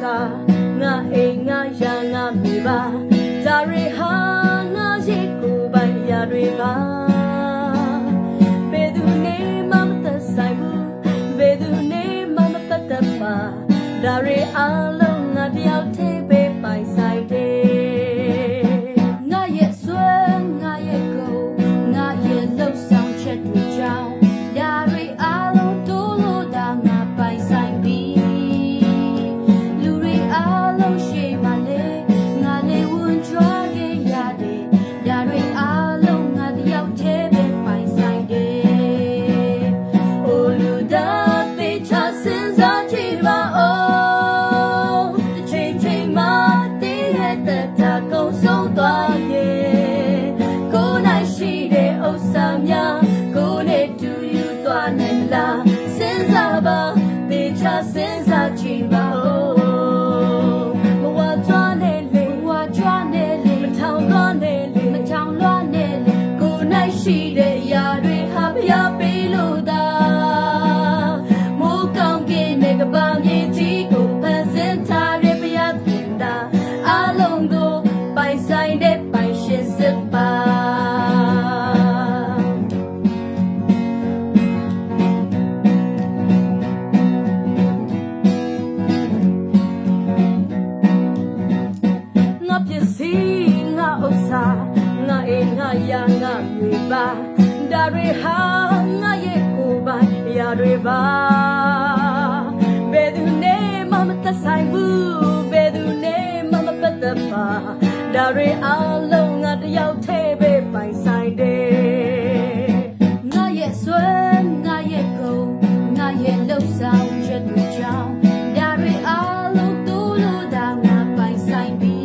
Saˍ, ngaˬ eˍ ngaˬ yaˇ ngaˬ miˬ baˬ, daꞈ re ha, ngaˬ yeˇ kuˬ baˬ yaˇ re baˬ. ဘယ်သူနဲ့ မှမသက်ဆိုင်ဘူး, ဘယ်သူနဲ့ မှမပတ်သက်ပါ, ဒါတွေအားလုံး ငါတစ်ယောက်ထဲပဲ ပိုင်ဆိုင်တယ်. ငါ့ရဲ့အစွမ်း, ငါ့ရဲ့ဂုဏ်, ငါ့ရဲ့လုပ်ဆောင်ချက်တွေကြောင့် ဒါတွေအားလုံး သိုလို့သာ ငါပိုင်ဆိုင်ပြီ. လူတွေအားလုံးရှေ့မှာလည်း ငါလည်းဝင်ကြွားခဲ့ရတယ်. ဒါတွေအားလုံး ငါတစ်ယောက်ထဲပဲ ပိုင်ဆိုင်တယ်. အိုလူသား, သေချာစဉ်းစားကြည့်ပါဦး. တစ်ချိန်ချိန်မှာ သင်ရဲ့သက်တာ ကုန်ဆုံးသွားရင် ကိုယ်၌ရှိတဲ့ဥစ္စာများ ကိုယ်နဲ့တူယူသွားနိုင်လား? စဉ်းစားပါ, သေချာစဉ်းစားကြည့်ပါဦး. မဝါကြွားနဲ့လေ, မဝါကြွားနဲ့လေ, မထောင်လွှားနဲ့လေ, မထောင်လွှားနဲ့လေ, ကိုယ်၌ရှိတဲ့အရာတွေဟာ ဘုရားပေးလို့သာ. မိုးကောင်းကင်နဲ့ကမ္ဘာမြေကြီးကို ဖန်ဆင်းထားတဲ့ ဘုရားသခင်သာ အားလုံးကို ပိုင်ဆိုင်တဲ့ ပိုင်ရှင်စစ်ပါ. ငါ့ပစ္စည်း, ငါ့ဥစ္စာ, ငါ့အိမ်, ငါ့ယာ, ငါ့မြေပါ, ဒါတွေဟာ ငါ့ရဲ့ကိုယ်ပိုင်အရာတွေပါ. ဘယ်သူနဲ့မှမသက်ဆိုင်ဘူး, ဘယ်သူနဲ့မှမပတ်သက်ပါ, ဒါတွေအားလုံး ငါတစ်ယောက်ထဲပဲ ပိုင်ဆိုင်တယ်. ငါ့ရဲ့အစွမ်း, ငါ့ရဲ့ဂုဏ်, ငါ့ရဲ့လုပ်ဆောင်ချက်တွေကြောင့် ဒါတွေအားလုံး သိုလို့သာ ငါပိုင်ဆိုင်ပြီ.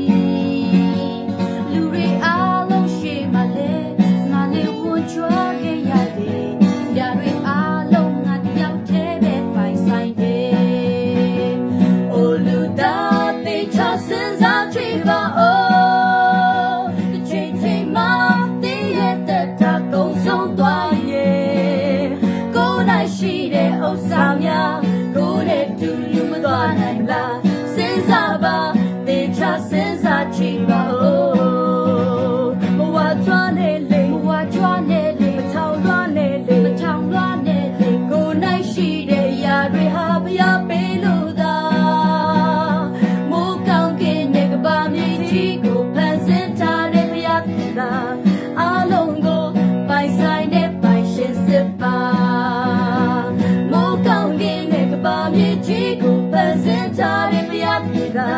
လူတွေအားလုံးရှေ့မှာလည်း ငါလည်းဝင်ကြွားခဲ့ရတယ်. ဒါတွေအားလုံး ငါတစ်ယောက်ထဲပဲ ပိုင်ဆိုင်တယ်. အိုလူသား, သေချာစဉ်းစားကြည့်ပါဦး. တစ်ချိန်ချိန်မှာ သင်ရဲ့သက်တာ ကုန်ဆုံးသွားရင် ကိုယ်၌ရှိတဲ့ဥစ္စာများ ကိုယ်နဲ့တူယူမသွားနိုင်လား? စဉ်းစားပါ, သေချာစဉ်းစားကြည့်ပါဦး. မဝါကြွားနဲ့လေ, မဝါကြွားနဲ့လေ, မထောင်လွှားနဲ့လေ, မထောင်လွှားနဲ့လေ, ကိုယ်၌ရှိတဲ့အရာတွေဟာ ဘုရားပေးလို့သာ. မိုးကောင်းကင်နဲ့ကမ္ဘာမြေကြီးကို ဖန်ဆင်းထားတဲ့ ဘုရားသခင်သာ အားလုံးကို ပိုင်ဆိုင်တဲ့ ပိုင်ရှင်စစ်ပါ. မိုးကောင်းကင်နဲ့ကမ္ဘာမြေကြီးကို ဖန်ဆင်းထားတဲ့ ဘုရားသခင်သာ